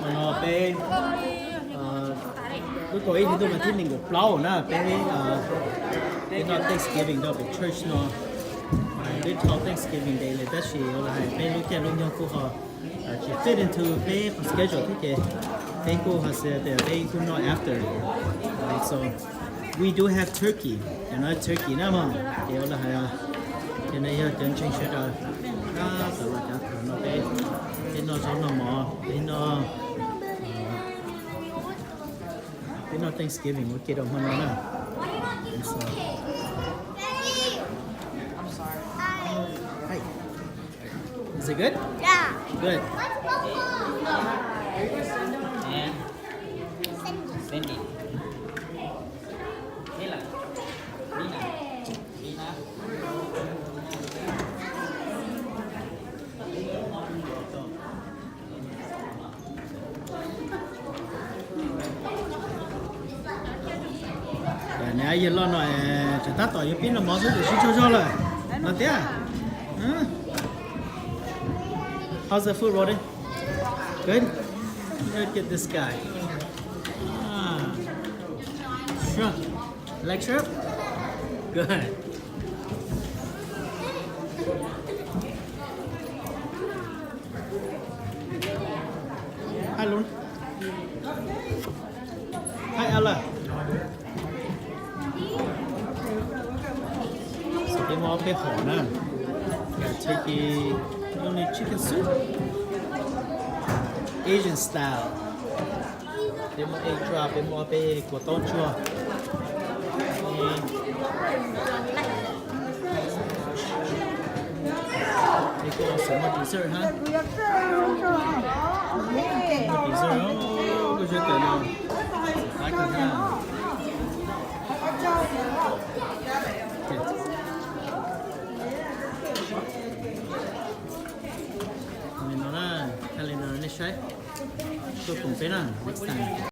No peb lub kaum ib hli ntuj vas thib nees nkaum plaub na, peb peb noj Thanksgiving rau pem church no. Peb thov Thanksgiving Day lawm tab sis ua li hais peb lub caij lub nyoog kuj ho tsis fit into peb qhov schedule thiab ces peb kuj ho xav tias peb kuj noj after. So we do have turkey, cov no turkey na mog, ces ua li hais ces no yog cov ntseeg sawv daws, tab tom los cov thaum no peb, peb noj zaub noj mov, peb noj, peb noj Thanksgiving ua ke rau hmo no na. Is it good? Yeah. Good. And Cindy. Mila. Mila. Mila. Niam yawg loj no tseem tab tom yuav pib noj mov xwb, tseem sib tsaug zog lawm no tiag. How's the food, Roddy? Good? Look at this guy. Ah. Sure. Like shrimp? Good. Hi, Luna. Hi, Ella. So peb muaj ob peb hom na. Yog turkey, only chicken soup, Asian style. Peb muaj egg drop, peb muaj ob peb kua taub ntsuag. Peb kuj xav muaj dessert hab. Muaj dessert, kuj sawv daws no. Qab kawg na. Li no na, thaij li no nej saib. Tuaj koom peb na, next time.